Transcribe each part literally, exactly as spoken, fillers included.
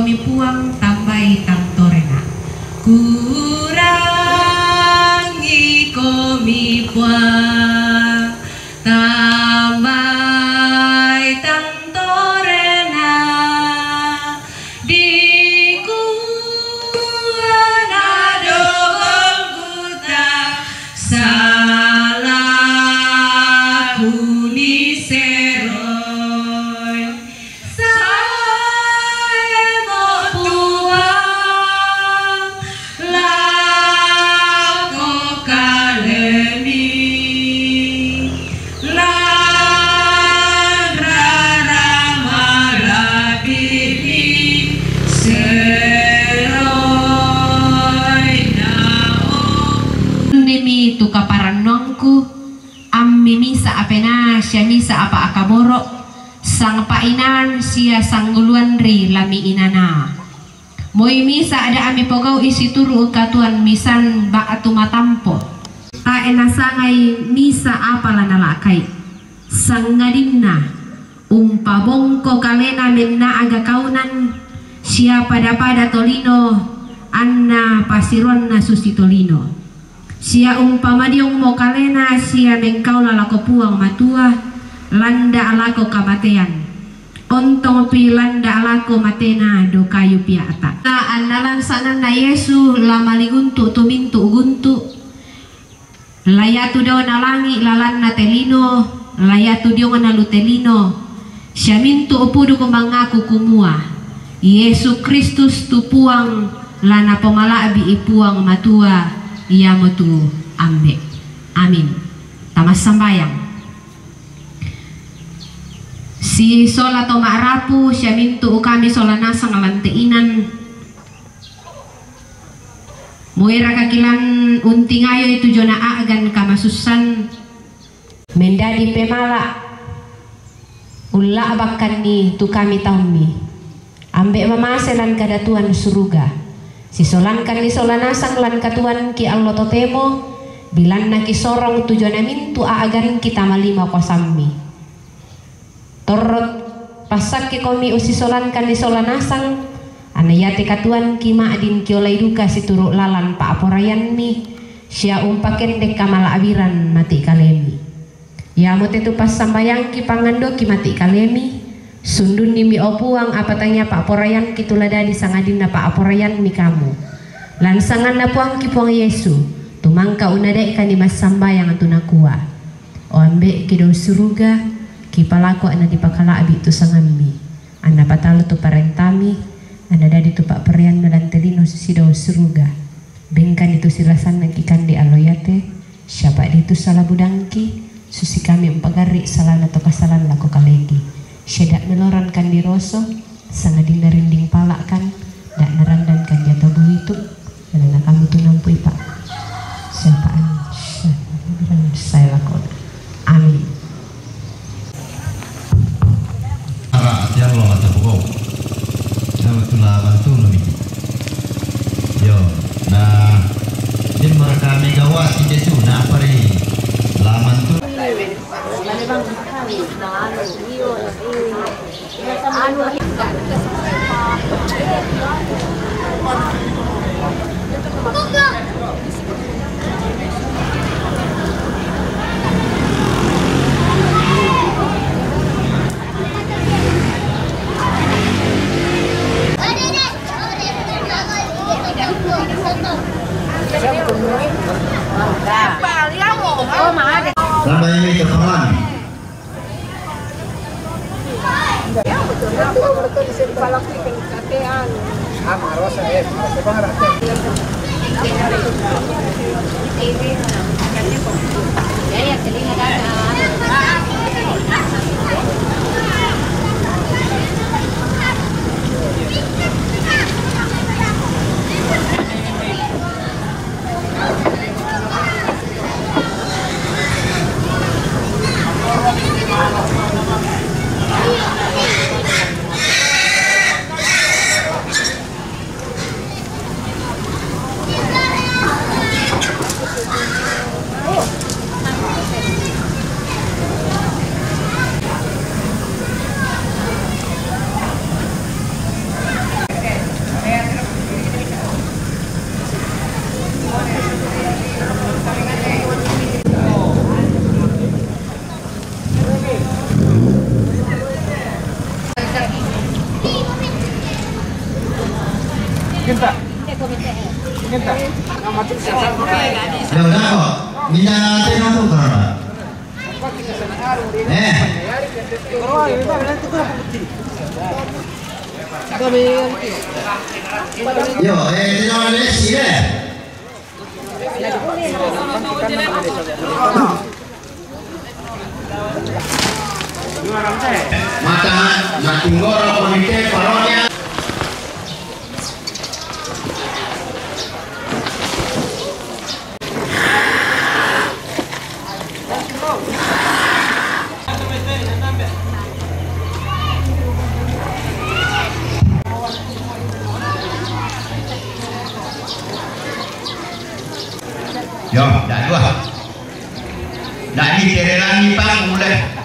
Komi Puang tambai tang torena. Kurangi komi Puang tambai tang torena. Dikua na dogongku ta salaku ni seroi. Sae mo Puang lako kalemi, lan rara malabini seroi na o. Nimi tu kaparannuangku, ammi misa apena sia misa apa akaboro, sang painan sia sanguluan ri lami inana. Moi misa ada ami pogau'i situru katuoan misan ba'tu matampo. Tae nasangai misa apa la nalakai. Sangadinna umpabongko kalena mennaaga kaunan sia pada-pada tolino anna pasiroanna susi tolino. Sia umpamadiongmo kalena sia mengkaula lako Puang Matua, landa lako kamatean. Ontongpi landa lako matena do kayu pia'ta. Anna lan sanganna Yesu la maliguntu tu mintu guntu. La iatu dona langi lalanna te lino, la iatu diongna lu te lino, sia mintu puduk mangaku kumua, Yesu Kristus tu Puang, la napomala'bi'i Puang Matua, iamotu Ambe'. Amin. Tamassambayang. Sisola to ma'rapu, sia mintu kami sola nasang lan te inan. Moiraka kilan untingayoi tu jona a'gan kamasussan, mendadi pemala', ulla'bakkanni tu kami taummi. Ambe' mamase lan kadatuan suruga, sisolankanni sola nasang lan katuoanki allo totemo, bilanna kisorong tu jona mintu a'ganki tama lima kuasammi. Torro passakkikomi ussisolankanni sola nasang, anna iate katuoanki ma'din kiolai duka situru lalan pa'poraianmi, sia umpakendek kamala'biran mati kalemi. Iamote tu passambayangki pangandoki mati kalemi, sundunnimi o Puang apa tangia pa'poraianki tu la dadi sangadinna pa'poraianmi kamu. Lan sanganna Puangki Puang Yesu, tumangka unada'ikani massambayang tu nakua, O Ambe'ki dao suruga, kipalako anna dipakala'bi tu sangammi, anna patalo tu parentami, anna dadi tu pa'poraianna lan te lino susi dao suruga. Bengkani tu silasanna kikande allo iate, siapa' ditu sala budangki, susi kami umpagarri' salana to kasalan lako kaleki. Sia da' melorankan diroso, sangadinna rinding pala'kan, da' narandankan jata buitu, anana kamu tu nampuipa. Siapa' an, siapa' an, sai lakona. Amin. Ara ati allo la tapogau. Iyatu la mantunu miki. Yo, na, den maraka Megawati Jesu na apa ri la mantu. Tambah ini keterangan. Yo, dako, minta tena tu, karena. Eh. Yo, eh, tena lesi, eh. Mata, Natinggoro, Komite Parodia. Yo, dah dua. Dah ni, tere lagi, Bang, mulai.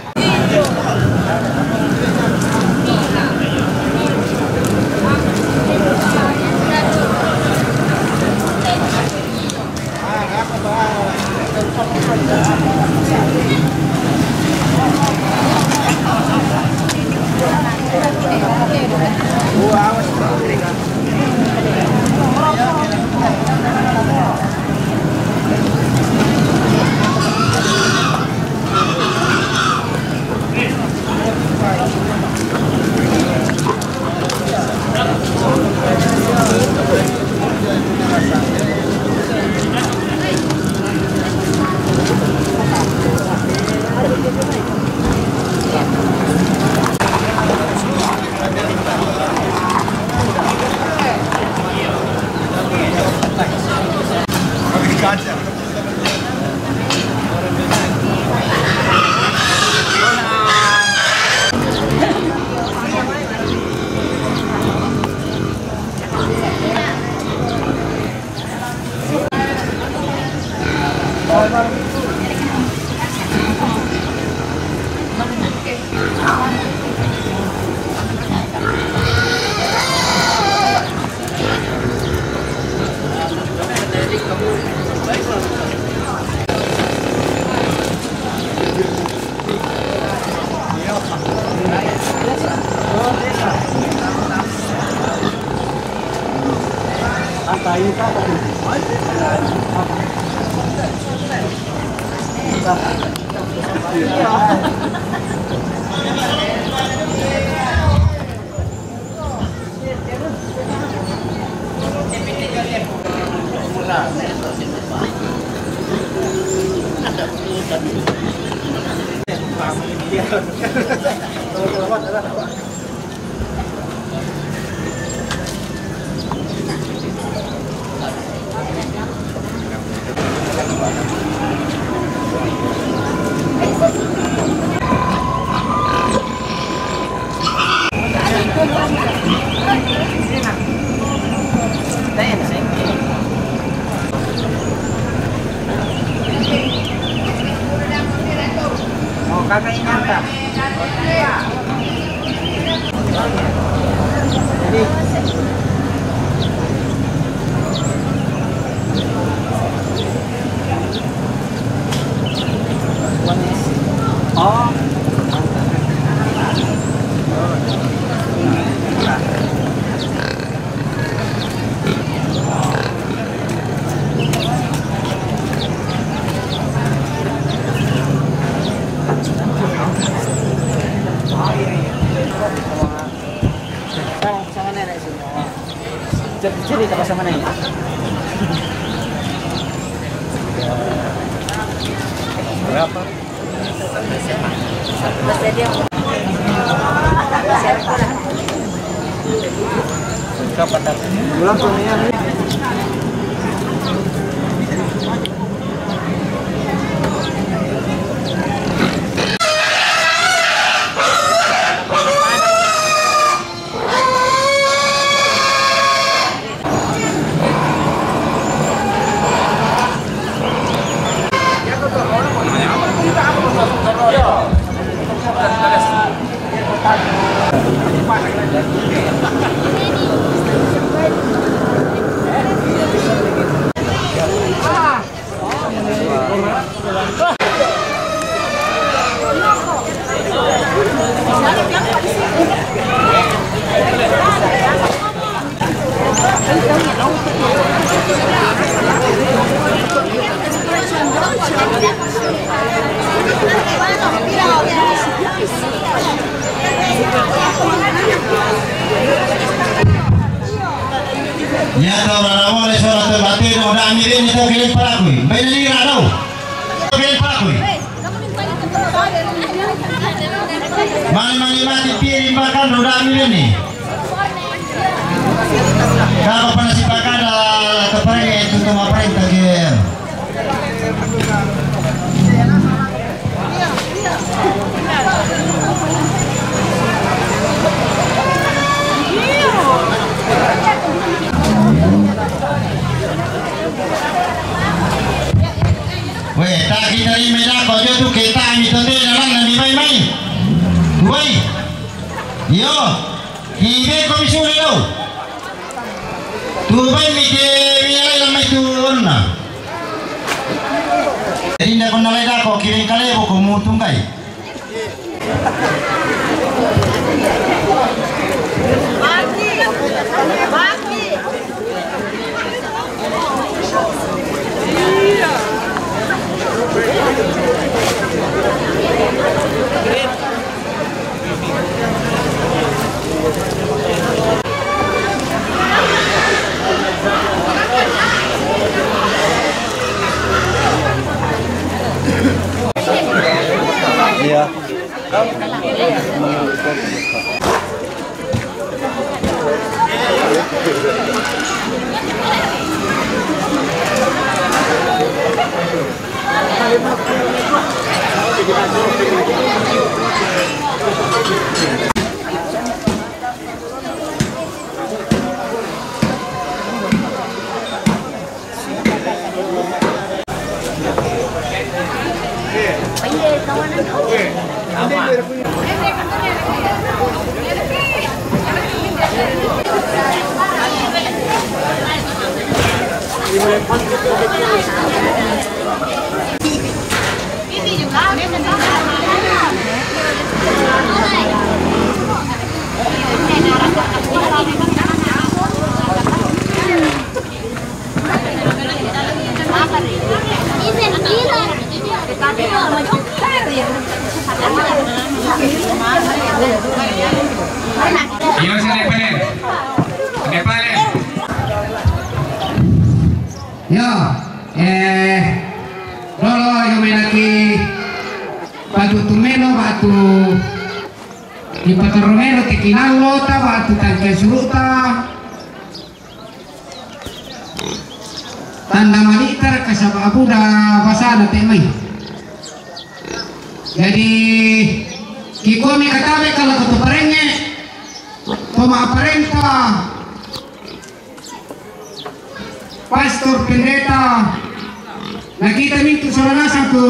Sama, sama nenek semua. Jadi, jadi tak pasang mana ini? Berapa? Kapan datang? Bulan Juni. Nyata orang awal suara tu mati dong, dah ambil ni tu kirim pelakui. Baik ni rado. Kirim pelakui. Mani-mani mati piring makan dong, dah ambil ni. Kalau pernah si pakada, kepereng itu tu mau perintah ke. Weh, tak kita ni meda ko jo tu kita ni tu ni dalam ni mai mai. Woi. Yo. Kibe ko misure lo. Tu bai mi ke mi ala mai tu onna. Inda ko nalai da ko kibe kale ko mutung kai. Iya. Iyo, sini, Palen. Sini, Palen. Iyo, eh, dolo iyo menaki patu tumeno batu di pataromeno tekinang lota batu tangke suruta. Tanda malitar kasaba abuda basana te mai. Jadi kikomi katabe kala koto parenge toma parenta pastor pendeta na kita mintu sola nasang tu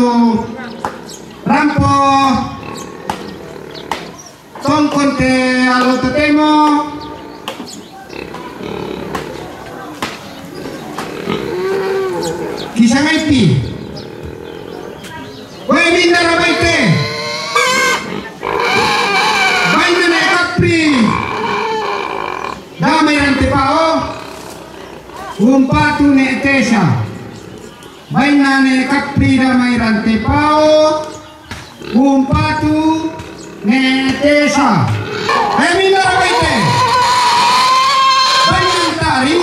rampo Tongkon te alo totemo. Kisangaipi. Weh, minda rabaite. Baina ne kapri. Damai rante pao. Umpatu ne tesa. Baina ne kapri damai rante pao. Umpatu ne tesa. Hei, minda rabaite. Banyak tari.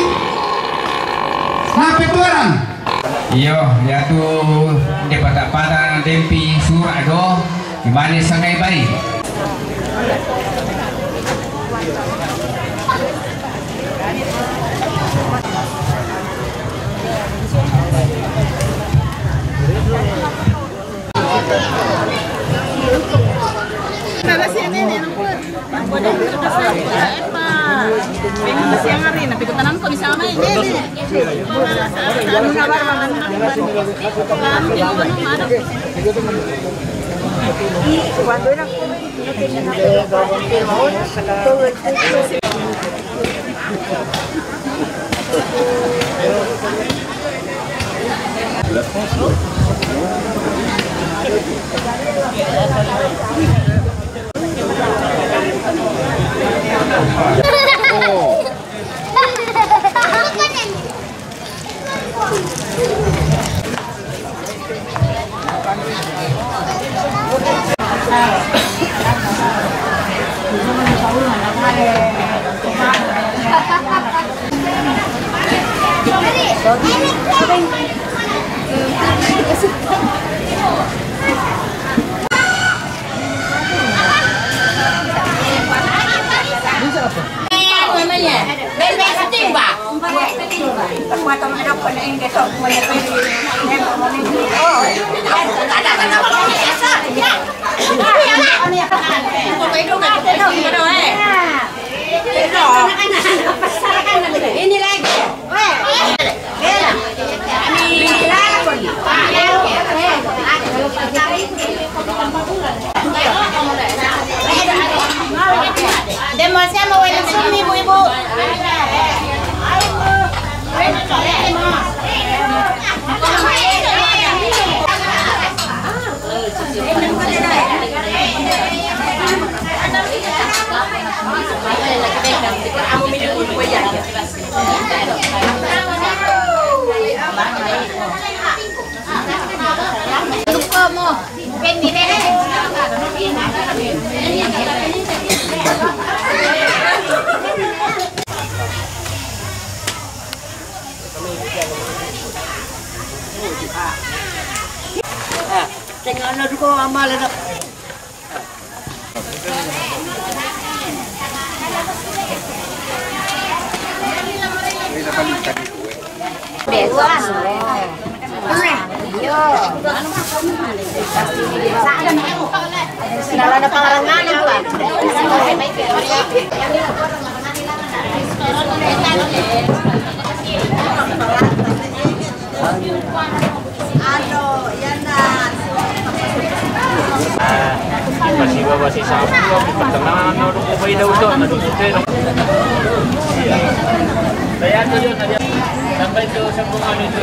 Nape tuaran? Iyo, yatu de pata-pata dempi sura do. Gimana sangai bai? Ini lagi. Demasiado bueno, ibu-ibu. Tengah na duko amal na. Kalau ada pangrangan apa? Kasi ba si Sapo, pertengahan na doon ko ba daw doon, na doon ko pero. Kaya ito yun, sabay ito sa kung ano ito.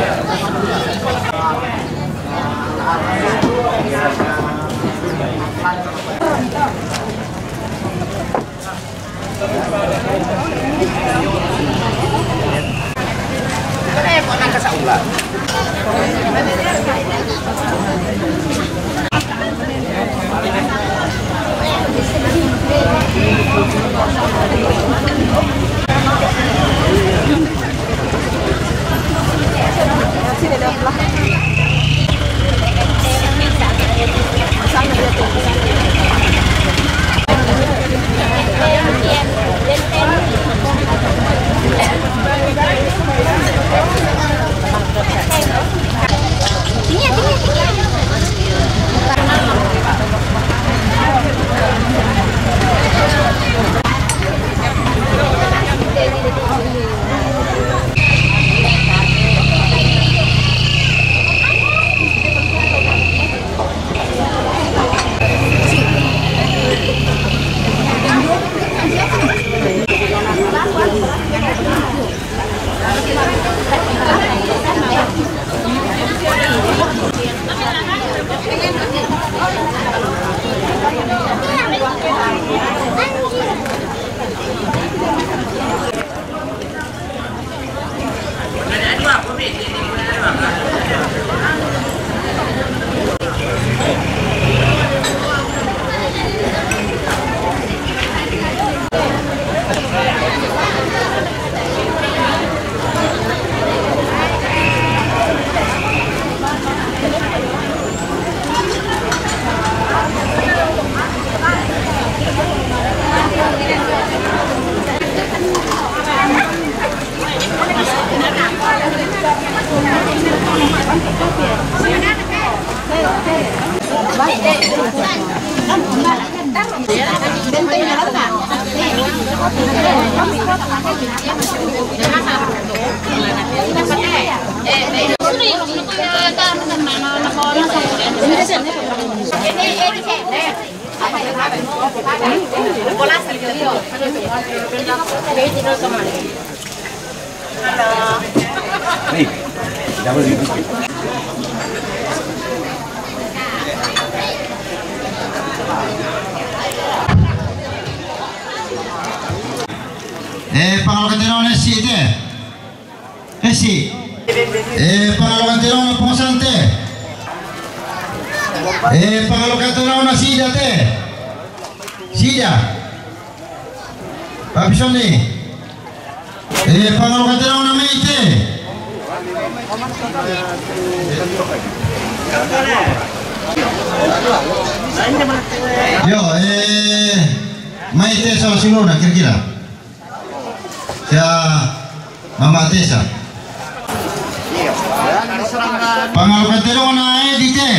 Eh, pangalo ka tinaw na si ite. Eh, si. Eh, pangalo ka tinaw na pungsan te. Eh, pangalo ka tinaw na sida te. Sida. Papison ni. Eh, pangalo ka tinaw na mite. Yo, eh, mai te so sulona kira-kira. Ya, mama tesa. Pangalu katerona edite.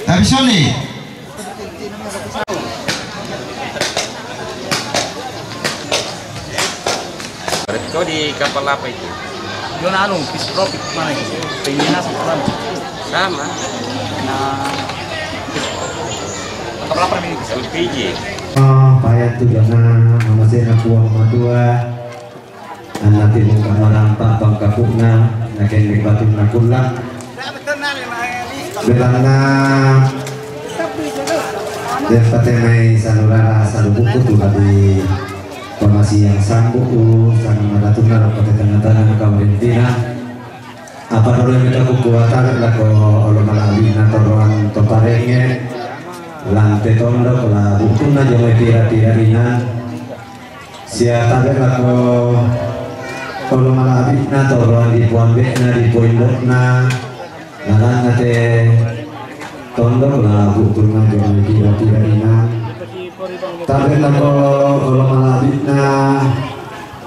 Tapi soni. Kau di kapal apa itu? Yona anu, fish tropic mana itu? Pengen nasi kurang. Sama. Nah, kapal apa ini? L P G. Oh, payah tu jona, mama sena puang matua. Anak timu kamarampa pangkapukna, naken di batu nakulak. Belana dia patemai sanurara salubuku tu tadi pamasi yang sambu tu sana madatunna pate tengah-tengah kamarintina. Apa dulu yang kita kuku atare lako olo malabina toroan toparenge lante tondok la bukunna jomai pira-pira inan. Sia tabe lako olo malabina toroan di puambe'na di puindokna. Nalanna te tondok la bukunna jomai pira-pira inan. Tabe lako olo malabina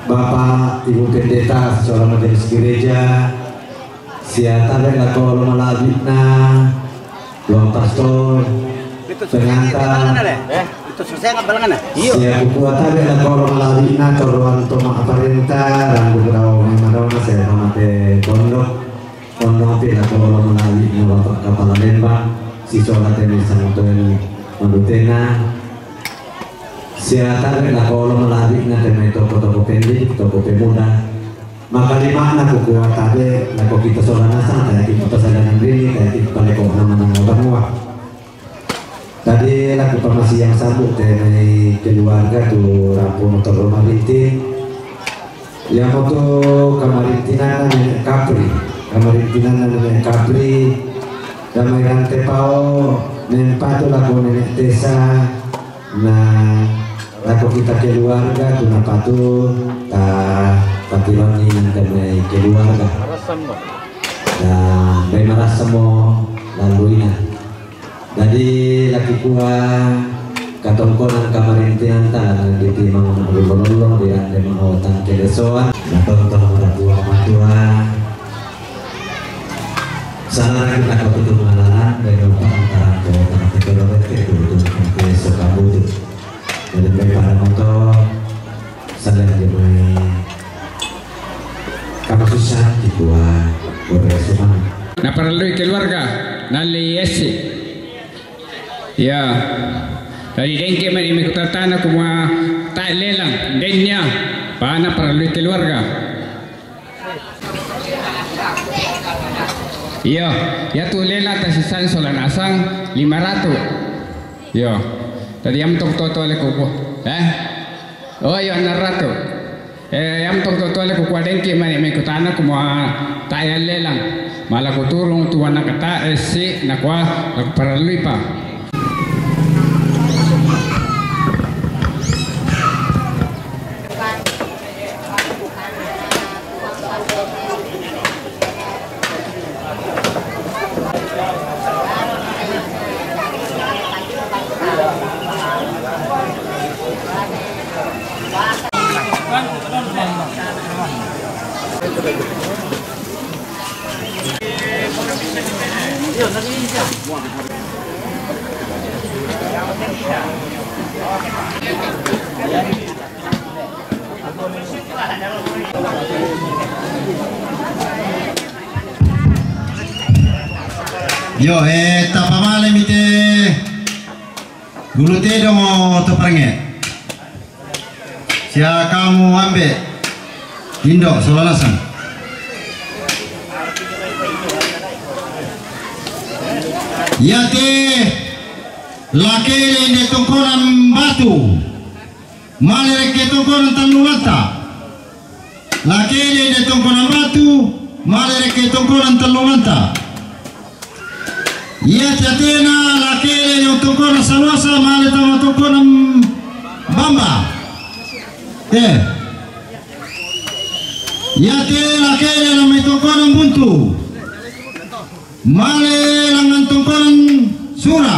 Bapak Ibu Pendeta seorang majelis gereja. Sia tabe lako olo malabina Tuan Pastor, pengantar. Itu susah nggak balangan ya? Iya. Sia kuku atabe lako olo malabina toroan toma aparenta, randu berau memadona saya mate pondok. Pondok pi lako olo malabina Bapak Kepala Lembang, si sola tene sangotoen madutena. Sia tabe lako olo malabina temai toko-toko pendek, toko pemuda. Maka lima na kuku atabe lako kita sola nasang, tadi kita pasadangan rini, tadi kita paleko nama-nama banua. Tadi laku pamasi yang sambut dari keluarga tu rampo motor rumah binti. Yang moto kamarintinana nenek Kapri, kamarintinana nenek Kapri, damai rante pao, nempatu laku nenek Tesa, na laku kita keluarga tu napatu ta patiwangi nang damai keluarga. Dan bai marasa mo lalu ina. Jadi laki kua katongkonan kamarintinan tangan di timang lolo-lolo di ande mau tangke desoan. Natontong ada buah matua. Salah lagi tak kebetul ngalalan dan lupa antara kau tanah kebetul itu betul tangke soka butuh. Jadi bai pada motor saling jemai kama susah di kua. Berapa semangat. Na parallui keluarga nalli esi. Ya. Tadi dengke mani mekutatana kumua tae lelang denya pana parallui keluarga. Iya, ya tu lelang tasisan sola nasang lima ratu. Iya. Tadi yang tok toto le kuku. Eh? Oh, iya, enam ratu. Eh, yang tok toto le kuku dengke mani mekutana kumua tae lelang. Mala kuturung tuan nakata esi nakua laku parallui pa. Yo, eh, tapamale mite gulu tedo mo toparange. Sia kamu ambe indo sola nasang. Yate lakele inde tongkonan batu. Male rekke tongkonan tellumanta. Lakele inde tongkonan batu, male rekke tongkonan tellumanta. Iya catena lakele yang tongkonan saluasa, male tama tongkonan bamba. Eh. Iate la kede la mai tongkonan Buntu. Male langan tongkonan Sura.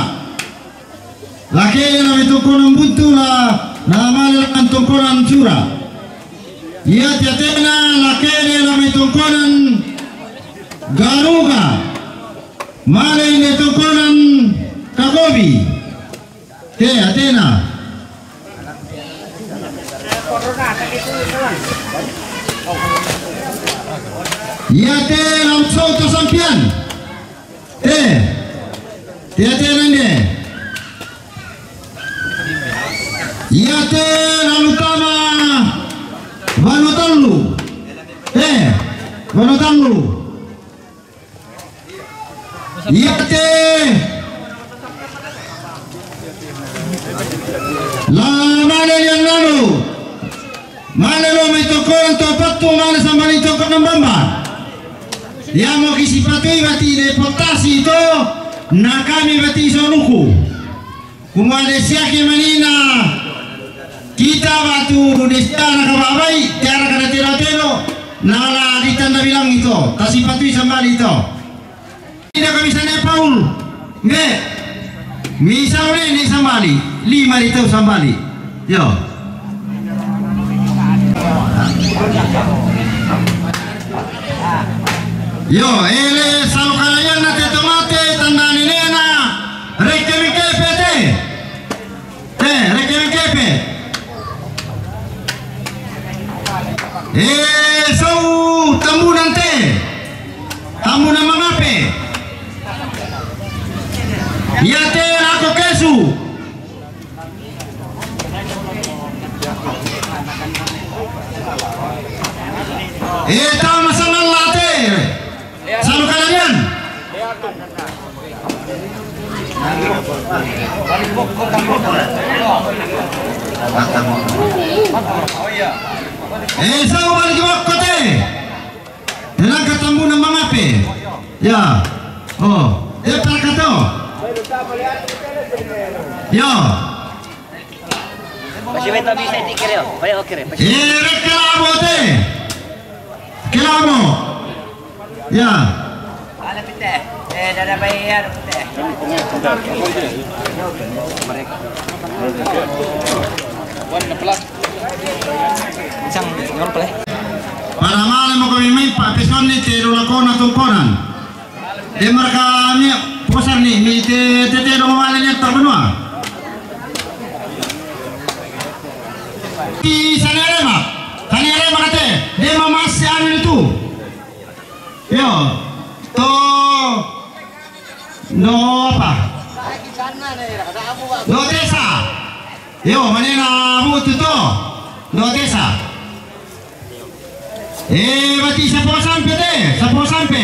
La kede la mai tongkonan Buntu la, la male langan tongkonan Sura. Iate atena la kede la mai tongkonan Garuga. Male inde tongkonan Kakobi. Te, atena. Iate la Utsoto Sampian. Te. Te atena inde. Iate la Lutama Vanotallu. Te. Vanotallu. Iate la male lian lalu. Male lo mai tongkonan Topattu, male sambali tongkonan Bamba. Ia mo kisipatui bati de potasi to, na kami bati sonuku. Kumua de siaki manina kita batu de siana kababai, tiara kada tero-tero, nala ditanda bilang ito, tasipatui sambali ito. Ida kami sana Paul. Nge. Misal ni, ni sambali. Lima di tau sambali. Yo. Yo, ele salu kalayan na te tomate tanda ni nena. Reke mi kepe te. Te, reke mi kepe. E, sau tambunan te. Tambunan mangape. Iate lako kesu. E, tama sangan late. Salu kalarian. E, sau balik bokko te. Tenang katambuna mangape. Ya. Oh, e parakato. Ya. Pasi beta bisa tikir yo. Oke, oke. E, rek kelamo te. Kelamo. Ya. Ala pite. E, dada bayar pite. Sang, nyor pele. Para male mo kami main pa peskon ni te dola kona tongkonan. E, marka mi posar ni, mi te, te, te dong male ni tak benua. Ti sanere ma, sanere ma kate, de ma masi anu itu. Yo, to, no apa? No tesa. Yo, manena butu to. No tesa. E, bati sapo sampe te, sapo sampe.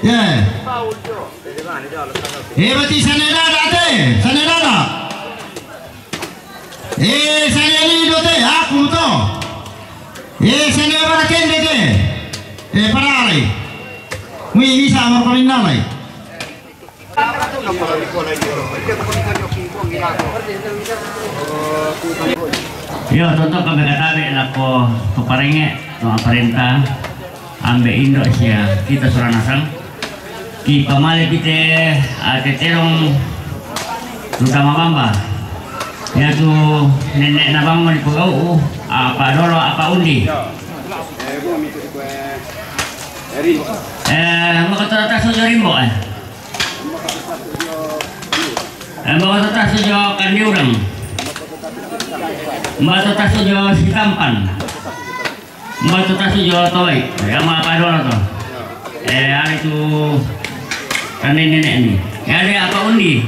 Ye. E, bati sane dada te, sane dada. E, sane ni do te, aku to. E, sane bara kende te. E, paralai. Mui bisa amor paminalai. Yo, tonton kami katabe lako paparenge, no aparenta, ambe indo sia kita Suranasang. Ki pamale pite, a, teterong utama bamba. Ya tu nenek na bangun di pegau, apa dolo, apa undi. Eh, mau kata atas ujo rimbo, eh. Eh, mau kata atas ujo kandi urang. Mau kata atas ujo sitampan. Mau kata atas ujo toi. Ya, mau apa dulu tuh? Eh, hari tu kan ini nenek ni. Ya, ada apa undi?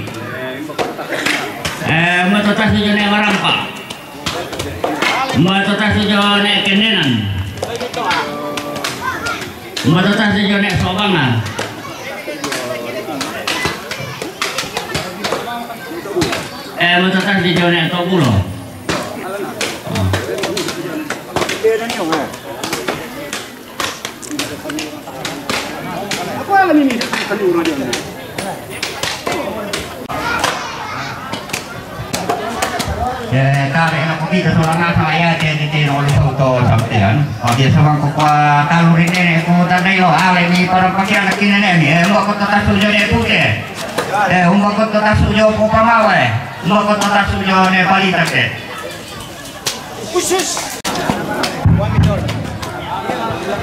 Eh, mau kata atas ujo nek marampa. Mau kata atas ujo nek kendenan. Matatas di jone sobanga. Eh, matatas di jone tokulo. Eh, tabe na ko kita sola na sa ya te te te no lo. To sampean, oh, biasa bang ko kua talu ri nenek ko tandai lo, ale mi para pakian laki nenek mi, eh, umba ko to tasu jo ne pute. Eh, umba ko to tasu jo pu pamawe. Umba ko to tasu jo ne palita ke.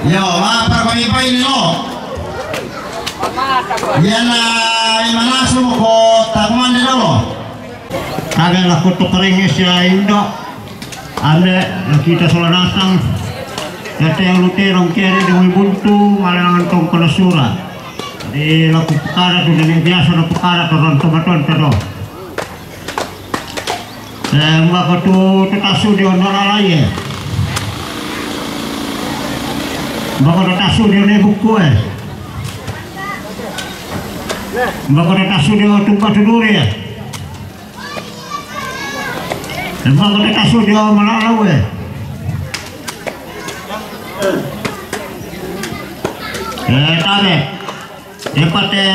Yo, ma para kami pai ni lo. Yana imanasu ko takuman de lo. Kage la ko to kerenge sia indo. Ande, la kita sola nasang. Yate ulu te rong kere de wi buntu, malangan tong kona sura. Di la ku pekara tu nenek biasa la pekara tu ron tomaton tado. Eh, mbako tu tetasu di ondora lai, eh. Mbako tetasu di one buku, eh. Mbako tetasu di otumba tuduri, eh. Mbako tetasu di omalalau, eh. Eh, tabe. Epate,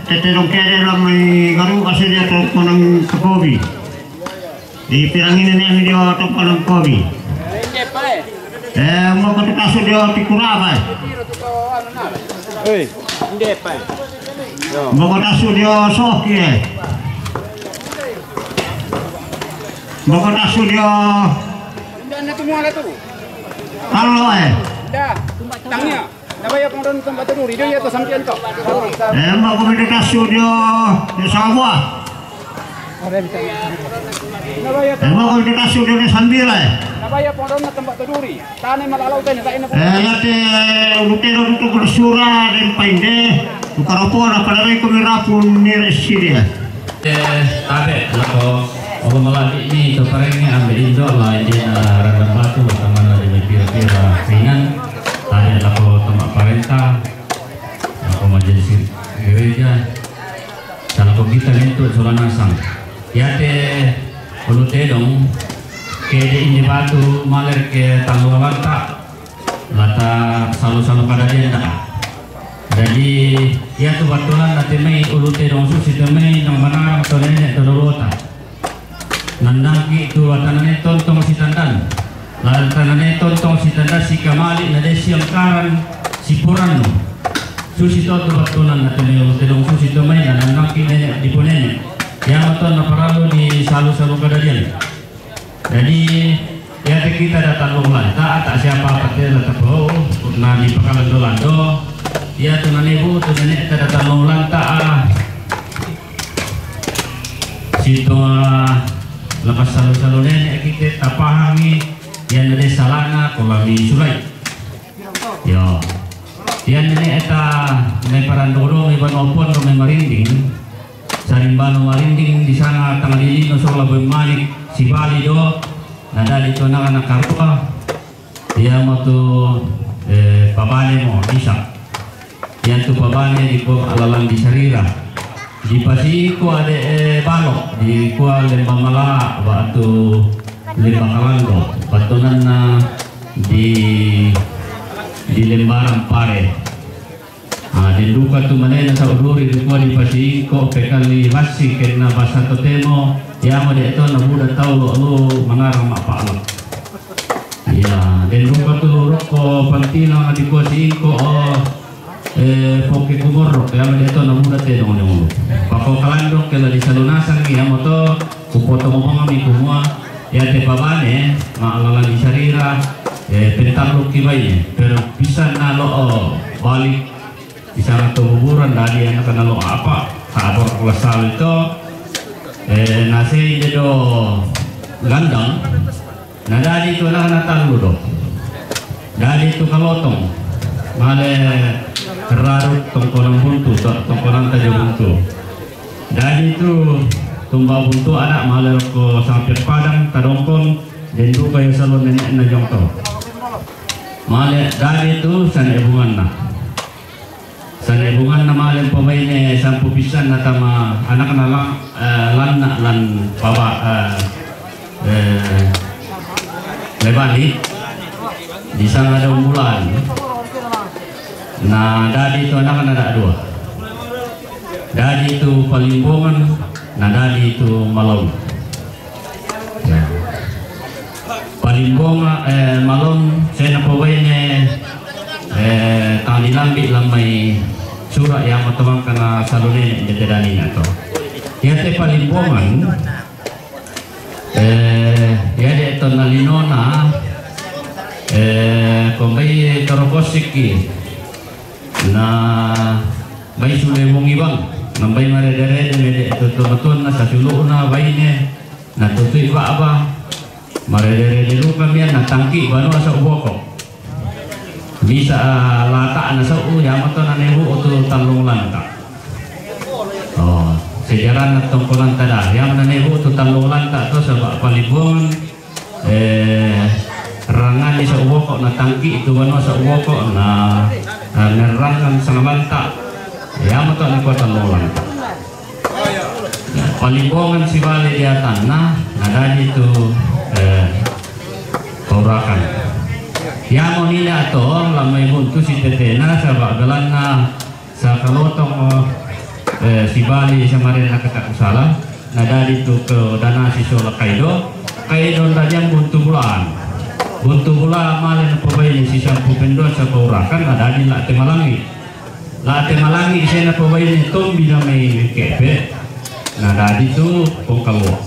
tete rong kere la mai garu kasi dia to konang kobi. Di pirangin ini yang dia to konang kobi. Eh, mbako tetasu dia tikura, bai. Hei, inde, pai. Mbako tasu dia soki, eh. Mbako tasu dia Nda na tu muala tu. Kalau, eh. Nda. Tangnya. Nabaya pengorang tempat tidur. Itu ya tu sampian tu. Eh, mbako beda tasu dia, dia sabua. Nabaya Eh, mbako beda tasu dia, dia sambil, eh. Nabaya pengorang tempat tidur. Tane malalau tane, tak enak. Eh, yate ulu te ro tu sura den painde. Tukar opo na pada ko mirapun ni resi dia. Eh, tabe, lako, opo malaki ni to parenge ambe indo la, ide na randam batu, tamana di pira-pira pingan. Tabe lako tama parenta, lako majelis gereja. Salako kita nentu sola nasang. Yate ulu tedong, kede inde batu, maler ke talu lanta, lata salu-salu kadadian da. Jadi, ya tu batulan na temai ulu tedong susi temai nang manarang to nenek to dorota. Nandangki tu watanane tontong si tandan. Lantanane tontong si tandan si kamali na desi angkaran si puranu. Susi to tu batulan na temai ulu tedong susi temai na nandangki nenek di ponene. Yang oton na paralu di salu-salu kadadian. Jadi, ya te kita datang lo lanta, tak siapa apa te datang lo, na di pakalando-lando. Ya tu nane bu, tu nenek ta datang lo lanta, ah. Situ, ah, lepas salu-salu nenek kita tapahangi, ya nade salana, kolami sulai. Yo. Ya nenek eta, ne parandoro, me banopon, me marinding. Sarimbano marinding di sana tangah lilino sola bemanik si Bali do, na dadi to anak-anak karua, ia mo tu, eh, pabane mo, bisa. Ia tu pabane di ko alalan di sarira. Di pasiko ade, eh, balok, di kua lemba mala, batu lemba kalanggo, batonanna di, di lembaran pare. Ah, den duka tu manena sauduri di kua di pasiko pekali basi kena basa totemo, ya mo de to na buda tau lo, lo mangarang ma pala. Ya, den duka tu roko pantina di kua siko, oh, eh, poke kumorok, ya mo de to na buda te dong dong. Pako kalandok kela di salunasang ya mo to, kupoto ngomong mi kumua, ya te pabane, ma alalan di sarira, eh, pentar lo kibai, pero bisa na lo, oh, balik, Di sana tu kuburan, dadi anak na lo apa, kabor kulasal itu, eh, nasi ide do gandang, na dadi tu anak na talu do. Dadi tu kalotong, male keraruk tongkonan buntu, to-, tongkonan tajo buntu. Dadi tu tumba buntu anak male ko sampai padang tadongkon, den duka yo salon nenek na jongto. Male dadi tu sana ebungan na. Sana ebungan na male pemaine sampu pisan na tama anak na lang, eh, lan na lan paba, eh, eh, lebani. Di sana ada umulan. Na dadi tu anak na ada dua. Dadi tu palimbongan, na dadi tu malaun. Ya. Limbongan, eh, malon, sena pobaine, eh, tang dilambi' lammai sura' iya matomangkana salunene jatedani nato. Iya te palimbongan, eh, iya de' tonna linona, eh, kombai torokossiki, na bai sule bongi bang, nambai marede-rede mede' to, to matuanna sasulu'na baine, na tutui ba'ba, marede-rede luka mian na tangki' banua sau boko. Bisa, ah, lata' na sau, iya mato na nebu' tu tallung lanta'. Oh, sejarana tongkonan tada. Iya na nebu' tu tallung lanta' to saba' palimbongan, eh, rangani sau boko na tangki' tu banua sau boko na, ah, nerrangan sangalanta'. Iya mato na kota tallung lanta'. Palimbongan sibali diatanna, na dadi tu, eh, paurakan. Iamo nina to, lammai buntu sitetena, saba' belanna sakalotong, eh, sibali samarenna katakusala, na dadi tu ke dana sisola kaido, kaido dadian buntu bulaan. Buntu bula male na pobaine sisampu penduan sapaurakan, na dadi la te malangi. La te malangi sena pobaine tombi na mai kepe, na dadi tu Pongkalua.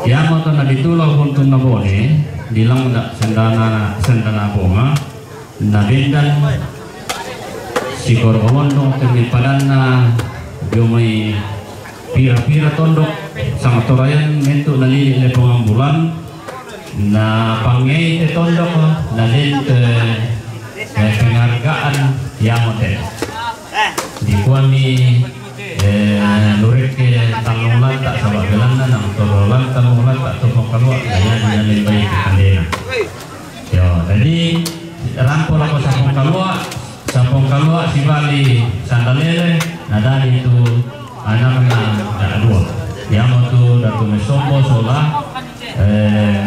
Iamo to na ditula buntun na bone, dilangda sendana, sendana bonga, na bendan sikoro kolondong temmi padanna dio mai pira-pira tondok, samatorayan mentu na lili le pongambulan, na pangei te tondok, na den te, eh, penghargaan iamo te. Dikuami, eh, lurekke tallung lanta' saba' belanna na tolong lanta', tallung lanta' to Pongkalua, na iya na lembai ke kandena. Yo, jadi rampo lako Sapongkalua, Sapongkalua sibali Sandalele, na dadi tu anakna da' dua. Iamo tu Datu Mesombo sola, eh,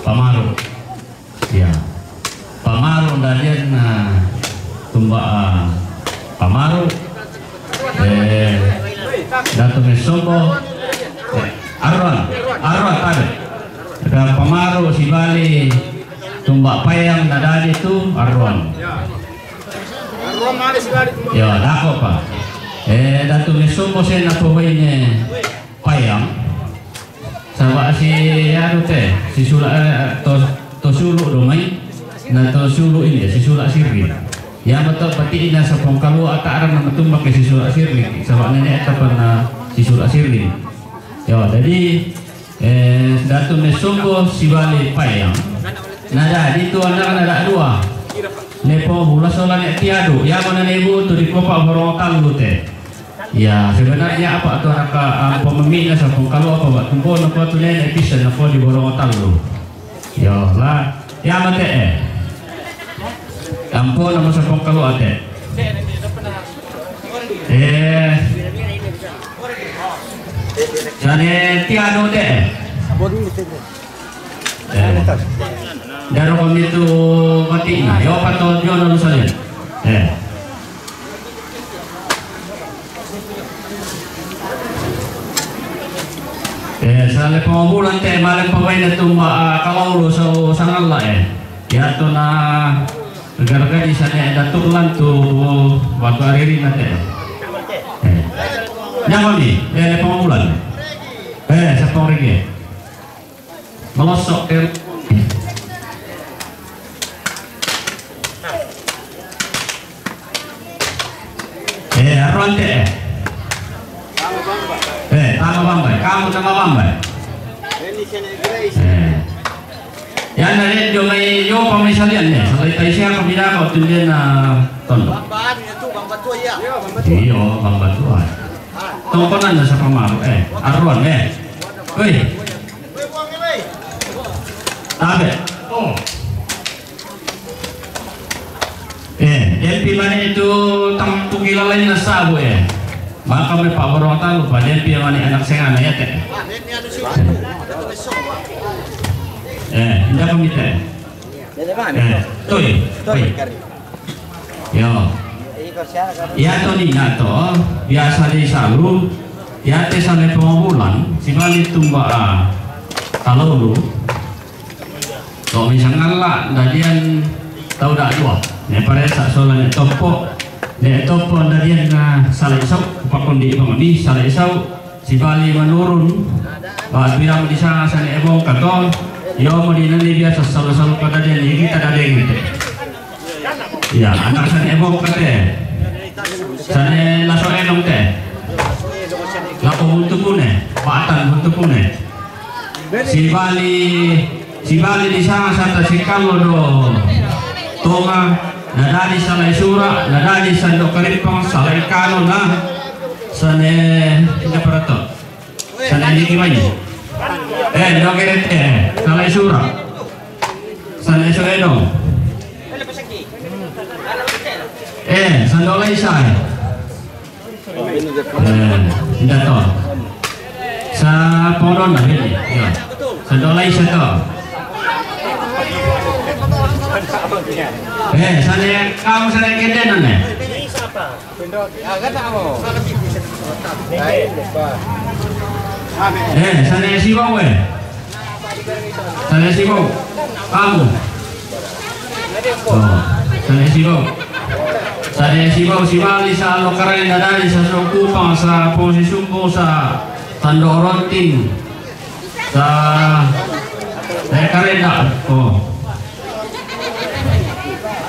Pamaru. Iya. Pamaru dadian, ah, tumba, ah, Pamaru. Eh, Datu Mesombo. Eh, Arwan. Arwan tadi. Da Pamaru sibali tumba Payang na dadi tu Arwan. Ya, dako pa. Eh, Datu Mesombo sena pobaine Payang. Saba' si anu te, si sula, eh, to, to sulu do mai, na to sulu ini, si sula sirri. Iamo to pati ina Sapongkalua ata'ra na matumba ke si sula sirri, saba' nene' tapan na si sula sirri. Yo, jadi, eh, Datu Mesombo sibali Payang. Na dadi tu anakna da' dua. Ne Pongabula sola ne Tiadu, iamo na nebu' tu dikopa' Borong Tallu te. Ya, sebenarnya apa tu raka, ah, pememina Sapongkalua apa, Pak? Tempo nopo tu nenek bisa nopo di Borong Tallu. Ya, lah. Ya, mate, eh. Ampo nama Sapongkalua te. Eh. Sane Tiadu te, eh. Eh. Daro kami tu mati na. Yo, pato, yo, na lusa. Eh. Eh, sale Pongobulan te, male pawaina tumba, ah, kalau lu so sangalla, eh. Ya to na gara-gara di sana ada tulan tu batu ariri na te. Eh. Nyamami, eh, le Pongobulan. Eh, Sapong Rigi. Melosok ke. Eh, aron te, eh. Eh, tama bambai. Kamu tama bambai. Eh. Ya, na, eh, jo mai, jo pamai salian, eh. Salai tai siapa bila kau tundian na tondo. Iyo, bamba tua. Tongkonan na Sapamaru, eh. Aron, eh. Woi. Tabe. Oh. Eh, dempi mane itu tampu gila lain na sabu, eh. Maka me Pak Borong Tallu, Pak, dempi mane anak sengana ya, te. Eh, indah kami te. Eh, toi, toi. Yo. Iya to ni na to, biasa di salu, iya te sale Pongobulan, sibali tumba, ah, Talolo. To misangalla dadian tau da dua. Ne paresa sola ne toppo. Ne toppo dadian na sala isau, pakondi pangoni sala isau. Sibali manurun. Ba bilang di sana sane ebong kato. Yo mo di nani biasa sala-sala kadadian ini kita dadeng te. Iya, anak sane ebong kate. Sane laso enong te. Lako huntu pune, batan huntu pune. Sibali, sibali di sana sata sikalo do. Tonga, nadadi salai sura, nadadi sando karipang, salai kano na. Sane, inda parato. Sane ini gimana? Eh, do kere, eh, salai sura. Sane so enong. Eh, sando lai sai. Eh, inda to. Sa podon na hini. Yo. Sando lai sa to. Eh, sane kamu sane kende nane. Eh, sane sibau eh. Sane sibau. Kamu. Oh, sane sibau. Sane sibau sibali sa lo karena dari sa so kupang sa posi sumbu sa tando ronting. Sa eh karena. Oh.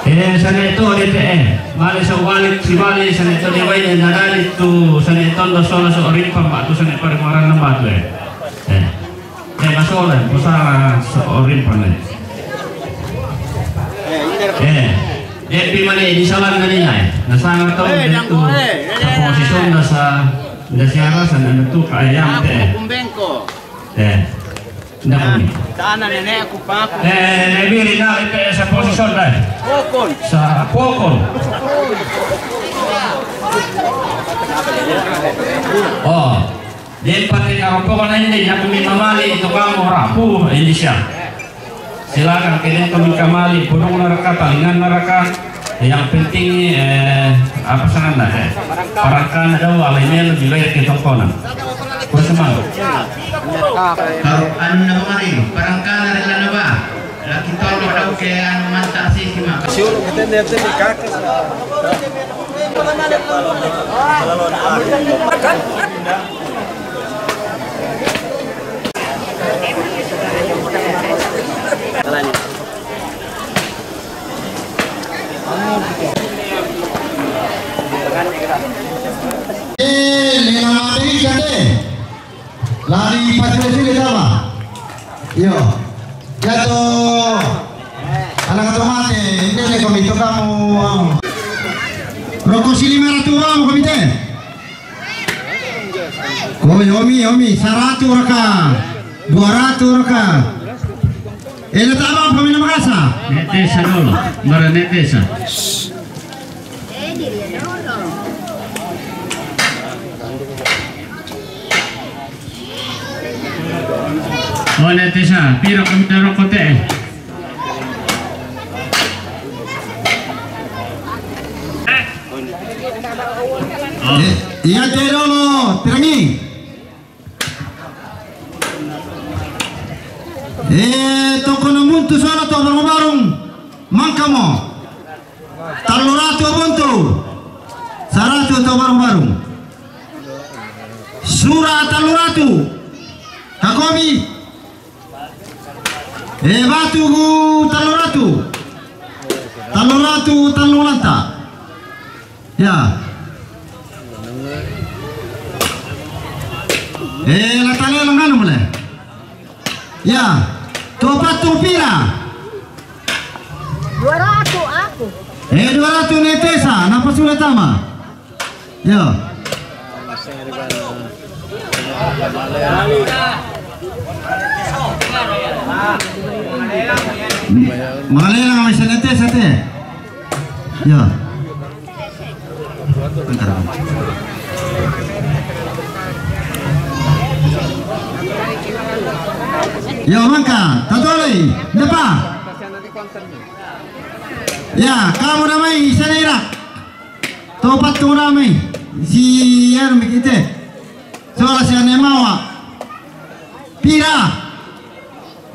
Eh, sane to de te eh. Male so wali sibali sane to de wai na dali tu sane tondo sola so orimpa ma tu sane pare marana ma tu eh. Eh. Eh, masola, posa so orimpa ne. Eh, eh, pi mane di salan na ni nai. Na sanga to eh, de tu. Sa posisyon na sa, na siara sa na tu ka ayam te. Kumbengko. Eh. Nda kami. Sana nenek aku paku. Eh, ne biri na ite sa posisyon dai. Pokon. Sa pokon. Oh. Dia pati na pokon na ini, na kami mamali itu kamu rapu ini siya. Silakan kalian kami kamali, purung naraka, talingan naraka. Yang penting eh, apa sana nda eh. Parangkana daw, alay melo di layar ke tongkonan. Kuwi semang. Karo anu na ba mari, parangkana rela na ba. Laki tolo daw ke anu manta si kima. Siul kita lihat ni kaka. Eh, lela mate ikan te. Lari pacule-cule tama. Iyo. Yato. Anak to mate, ini ne kami to kamu. Roko si lima ratu kamu kami te. Koi, omi, omi, saratu raka, dua ratu raka. Ele tama pamina makasa. Netesa dolo, mara netesa. Oh, netesa, piro kami daro kote. Oh. Eh, iya te dolo, terangi. Eh, toko na muntu sara to barung-barung. Mangkamo. Tallu ratu buntu. Saratu to barung-barung. Sura tallu ratu. Kakobi. Eh, batu ku tallu ratu. Tallu ratu, tallu lanta. Ya. Eh, la tale la nganu mule. Ya. To pattu pira? Dua ratu aku. Eh, dua ratu netesa, napa sudah tama? Yo. Mangalelang mai sanete sate. Yo. Yo, mangka tatoloi depa. Ya, kamu damai sanera. Topat tu rame si anu mikite. Sola si ane mawa. Pira?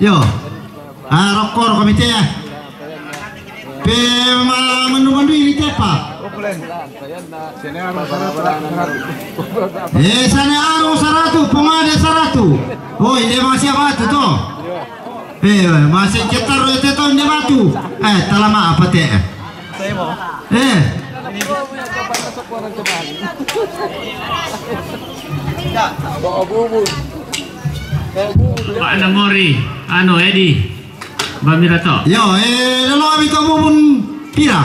Yo. Ah, rokko, rokko mite ya. Pe ma-, mandu-mandu ini tepa. Eh, sane aro saratu, pongade saratu. Oh, ini masih apa tu, to? Eh, masih cetar itu to, ini batu. Eh, talama apa te? Eh. Pak Namori, anu, Edi. Bamira to? Yo, eh, lalo ami to bubun pira?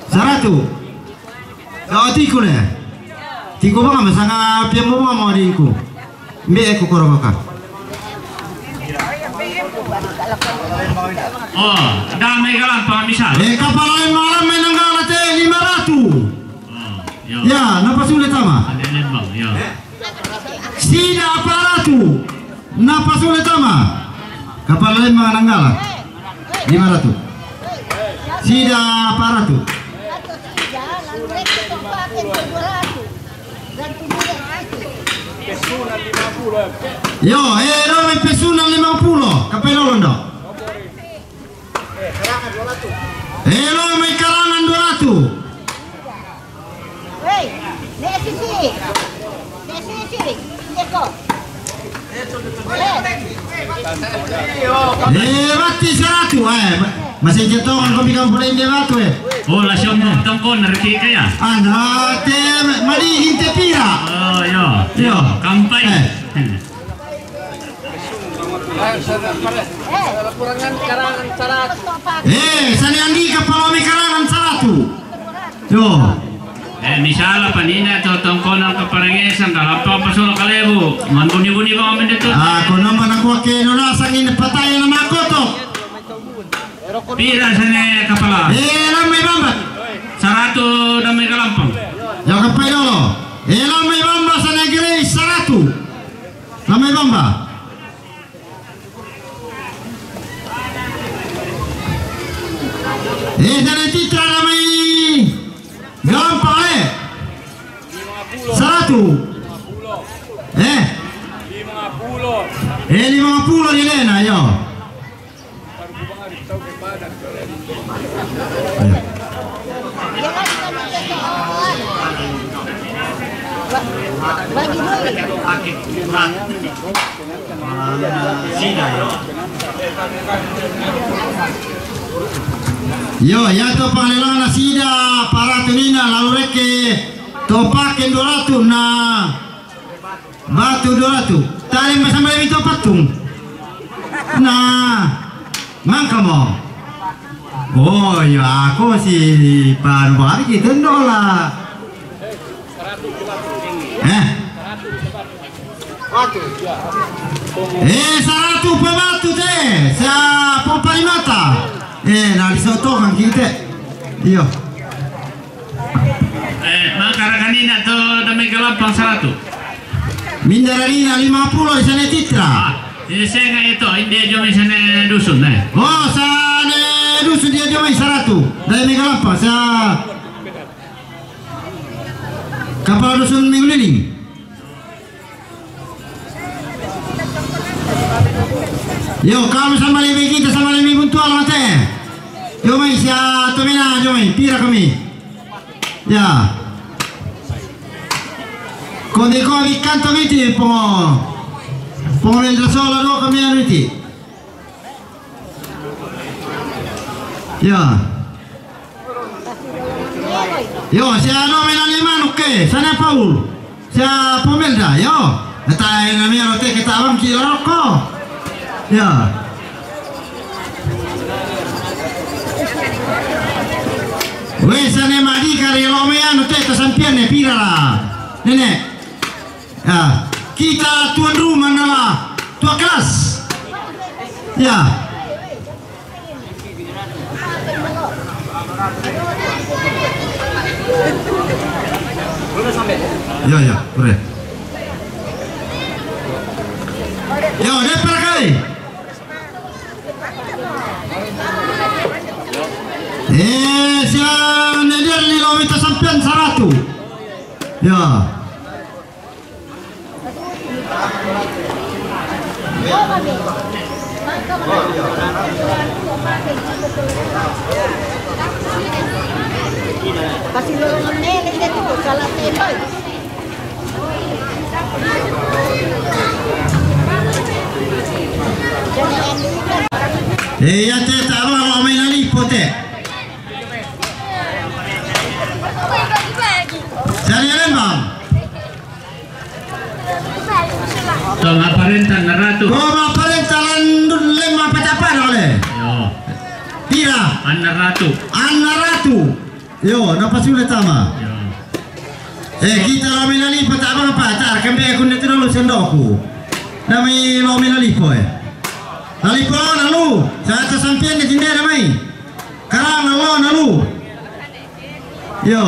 Saratu. Yo, tiku ne. Tiku bang, masanga piamu bang mau diku. Mbe aku koro baka. Oh, damai galang pangamisal. Eh, kapala malam menanggala te lima ratu. Oh, yo. Ya, napa sulit ama? Ada lembang, yo. Sida aparatu, napa sulit ama? Kapala lima nanggala. Lima ratu. Sida aparatu. Yo, eh, rome pesuna lima puluh. Kapelo londo. Eh, rome karangan dua ratu. Hei, ne sisi. Ne sisi. Eko. Eh, mati saratu, eh. Ma-, masih jetongan kopi kampung lain dia batu, eh. Oh, la siomong tongkon reki kaya. Ana te mali inte pira. Oh, yo. Yo. Kampai. Eh. Eh, sane andi kapala me karangan saratu. Yo. Eh, misala panina to tongkonan kaparangesan, kalampang pasolo kalebu. Manbuni-buni bang mende to. Ah, kono mana kuake no nasang ini patai na makoto. Pira sane kapala? Eh, lamai bamba. Saratu damai kalampang. Yo kapai dolo. Eh, lamai bamba sane gere saratu. Lamai bamba. Eh, sane titra lamai gampang, eh. Saratu. Eh. Eh, lima puluh di lena, yo. Ayo. Iyo, iyato pangalelona sida paratu nina lalu rekke to pakken dua ratu na batu dua ratu. Tali masambali mi to pattung. Na mangkamo. Oh, iya, ako si panu bari kita ndola. Eh. Eh, saratu pa batu te, sa pompa limata. Eh, na disotokan kita. Iyo. Eh, mangka rakanina to dame galampang saratu. Minda ranina lima pulo di sana titra. Ah, ini saya nggak itu, ini dia cuma sana dusun, eh. Oh, sana dusun dia cuma saratu. Dame galampang, sa Kapala dusun Minggu Liling. Iyo, kamu sama lebe kita sama lebe buntu alamate. Iyo, mai sia tomena, iyo, mai pira kami. Ya. Kode ko di kantong iti po. Po mendra sola do kami anu iti. Ya. Yo, sia no mena ni manuk ke, sana Paul. Sia Pomelda, yo. Eta ena mi ro te kita abang ki roko. Ya. We, sana madi kari lo me anu te to sampian ne pira la. Nenek. Ya, kita tuan rumah nala tua kelas. Ya. Ya, ya, boleh. Ya, udah pakai. Eh, sia ne dia ni lo mita sampian saratu. Ya. Eh, ya te tama lo mai nani pote. Sari Lembang. Toma parenta na ratu. Toma parenta landun Lembang patapana ole. Yo. Pira? Anna ratu. Anna ratu. Yo, na pasule tama. Yo. Eh, kita lo mena lipo ta abang apa? Tar kembe aku ne tu dulu sendoku. Nami lo mena lipo eh. Lalipo lo na lu. Sa ta sampian ne tindera mai. Karang lo na lu. Yo.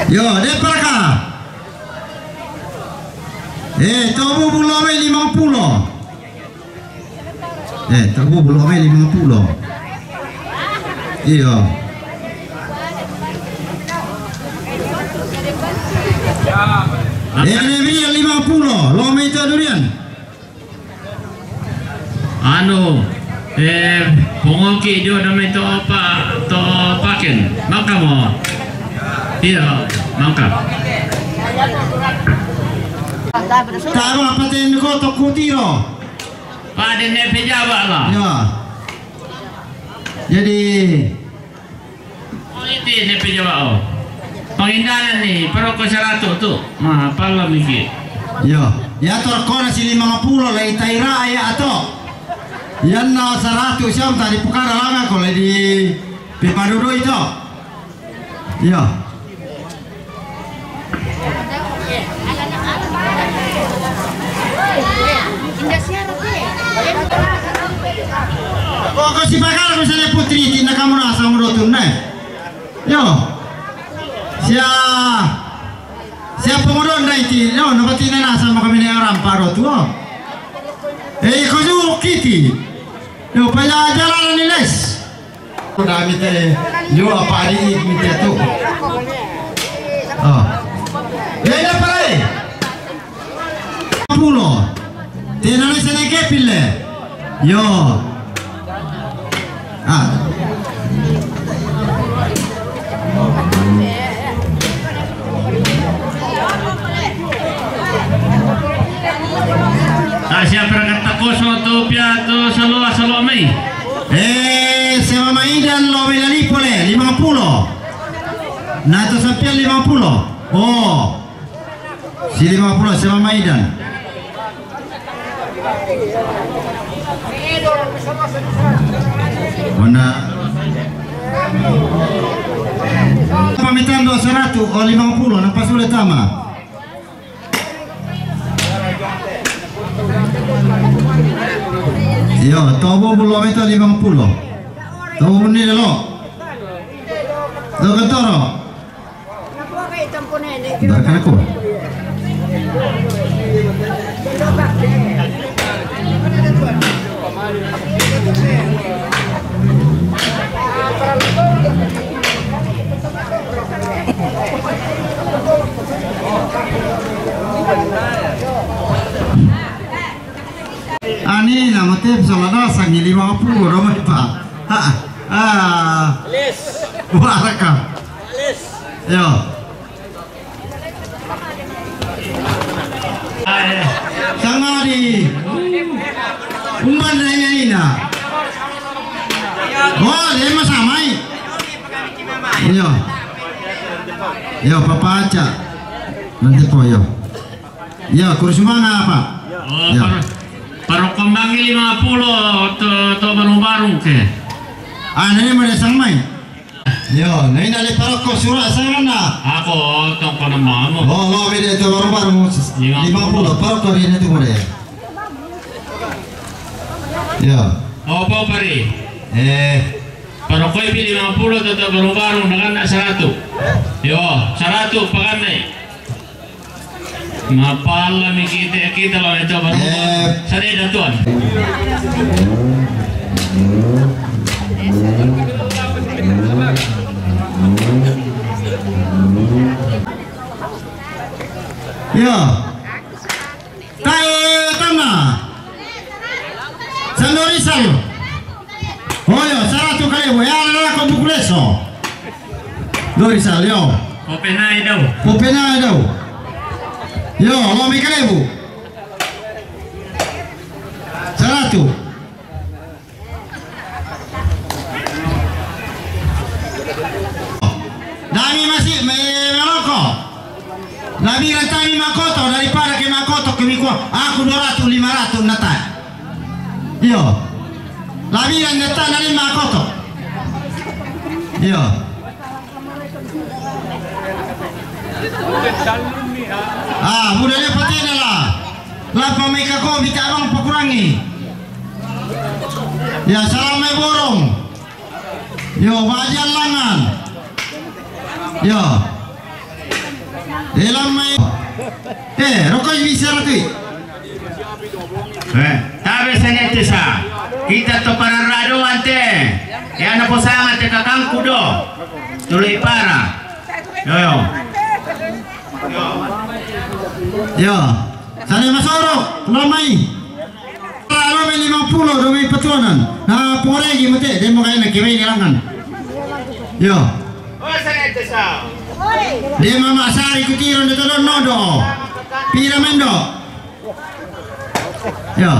Yo, de para ka. Eh, to bubu lo mai lima pulo. Eh, to bubu lo mai lima pulo. Iyo. Eh, ne mi lima pulo, lo mai to durian. Anu, eh, pongoki jo dame to pa, to paken. Mangka mo. Iya, mangka. Tama paten ko to kutiro. Pade ne pejabat lah. Ya. Jadi, oh, iti ne pejabat, oh. Pangindanan ni, paroko saratu tu. Ma, pala miki. Yo, ya torkona si lima pulo lai taira ya ato. Yanna saratu siam tadi pukara lama ko lai di pipadudu itu. Yo. Koko si pakala misalnya putri iti na kamu rasa ngurutun nai. Yo. Sia, sia pengurun nai iti. Yo, no pati na nasa maka mene orang paro tuo. Eh, koju kiti. Yo, paya jalan ni les. Udah mite, yo apa di mite tu. Oh. Eh, dah pare. Pulo. Tena ni sana ke pile. Yo. Ah. Ah, siapa yang kata kosong tu, pia tu, salo, salo mai. Eh, siapa mai dan lo mai Lalipo le, lima puluh. Na to sampian lima puluh. Oh. Si lima puluh, siapa mai dan. Mana? Pamitan dua seratus, oh, lima puluh, nampak sulit sama. Yo, tobo belum itu lima puluh. Tobo ni lo. Lo ketoro. Barkana ko. Ani na mate salada sangi lima puluh ro mai pa. Ha. Ah. Baraka. Yo. Sangadi. Umban nanya ina. Oh, dia mah samai. Iyo. Iyo, papa aja. Nanti po, iyo. Iyo, kursi mana apa? Oh, iyo. Par-, parokko mbangi lima puluh to, to barung-barung ke. Ah, nani mana samai? Yo, na ina le parokko sura sana. Ako, tong ko na mamo. Lo, lo, bede to barung-barung. Lima puluh. Lima puluh, parokko ri na tu mo de. Yo. Opo pari. Eh. Parokko pi lima puluh to, to barung-barung dengan nak seratus. Yo, seratus pakanai. Mapala mi kita, kita lo itu baru. Eh. Sare da tuan. Ya. Tae tama. Sandori sal. Oh ya, saratu kalebu. Ya, la ko bukuleso. Dori sal, yo. Popenai dau. Popenai dau. Yo, lo mi kalebu. Saratu. Dami masih me-, merokok. Labi rantami makoto daripada ke makoto ke mikua. Aku dua ratus, lima ratus nata. Iyo. Labi rantami makoto. Iyo. Ah, budaya patena lah. Lapa mai kako bita abang pakurangi. Ya, salam mai borong. Yo, bajian langan. Yo. Dalam mai. Eh, rokok bisa ratu. Eh, tabe sanete sa. Kita to pararado ante. Ya na posama te kakangku do. Tului para. Yo, yo. Yo. Sane masoro, lo mai. Lo mai lima puluh, lo mai patuanan. Na poregi mate, demo kaina kiwei ni langan. Yo. Dema masari kutiro de todo nodo. Pira mendo. Yo.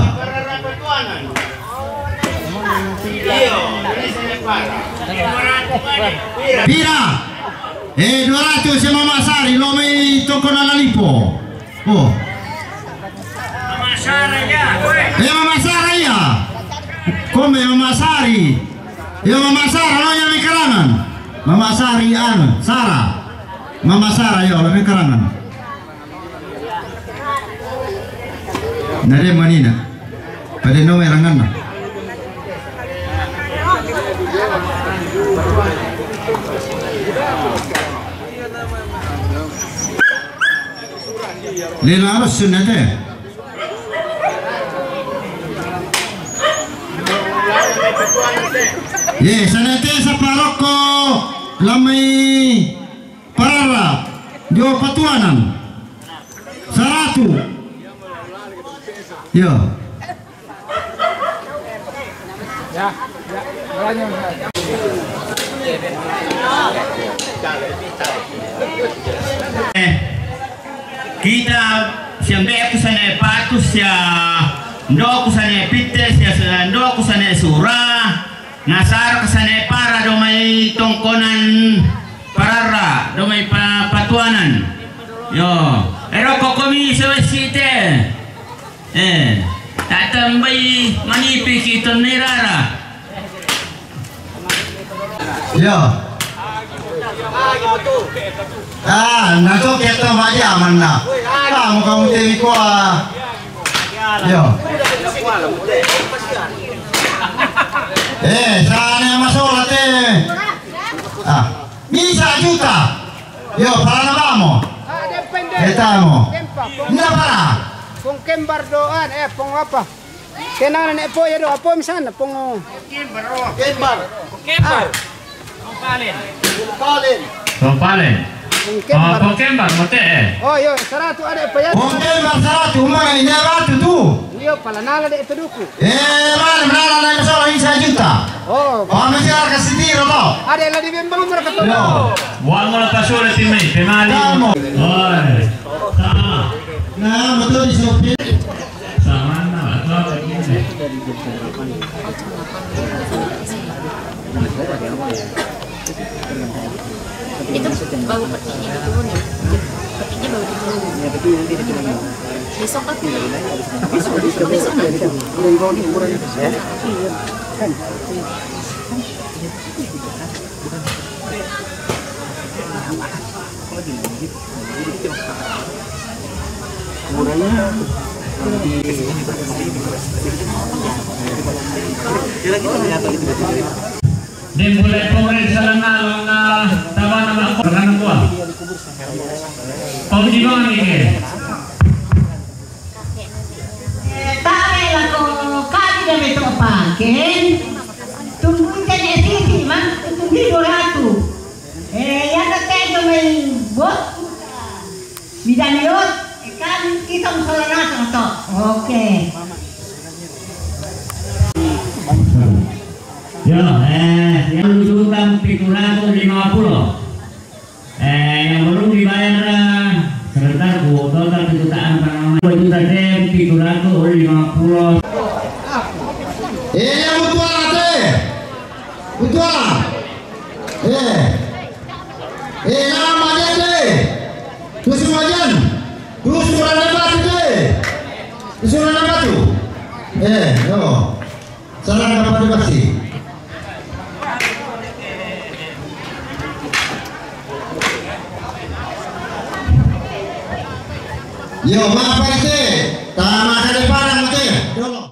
Pira? Eh, dua ratus ya Mama Sari, lo mai toko na Lalipo. Oh. Mama Sara ya. Eh, Mama Sara ya. Kome Mama Sari. Ya Mama Sara, lo ya mai karangan. Mama Sari anu, Sara. Mama Sara ya, lo mai karangan. Nare manina. Pada no erangan. Lelo harus sunate. Ye, sanate saparokko lamai parara jo patuanan. Saratu. Yo. Ya. Eh, kita siambe' ku sane patu, sia ndo' ku sane pitte, sia ndo' ku sane sura, nasara ku sane para do mai tongkonan parara, do mai pa-, patuanan. Yo, ero kokomi sewesite. Eh, tatambai manipi ki tonni rara. Yo. Ah, na to keto maja manna. Ah, muka muteri kwa. Yo. Eh, sana masola te. Ah, misa juta. Yo, parana bamo. Etamo. Nda para. Pong kembar doan, eh, pong apa? Kenana ne po ya do, apa misalna pong. Kembar. Kembar. Pong palen. Pong palen. Pong kembar. Oh, pong kembar, mate, eh. Oh, yo, saratu ada apa ya? Pong kembar saratu, mana ini ratu tu? Iyo, pala nala de itu duku. Eh, mana, mana, mana, masalah ini sajuta. Oh. Oh, masih ada kasih tiro to. Ada lagi memang mereka to. Yo. Buang mula pasura timai, pemali. Kamu. Oi. Sama. Nah, betul di sopir. Sama, nah, atau apa ini? Itu baru petiknya diturunin. Petiknya baru diturunin. Besok aku. Besok, besok, besok. Den boleh pore salang along na tabana ma ko kan kuah. Pau di bang ni ke. Tae lako kadi da beto paken. Tunggu tene sisi man tunggu dua ratu. Eh, ya kate mai bos. Bidang yot, kan kita musola nato to. Oke. Ya, eh, yang lusutan pitu ratus lima puluh. Eh, yang belum dibayar, eh, sebentar, Bu, total kejutaan, Pak Maman. Dua juta dem, tujuh ratus lima puluh. Eh, yang butuh alat, eh. Butuh alat. Eh. Eh, nama aja, eh. Dusun Wajan. Dusun Rana Batu, eh. Dusun Rana Batu. Eh, no. Salah dapat dibasi. Yo, maaf, Pak R T. Tama ka depan, Pak R T. Dolo.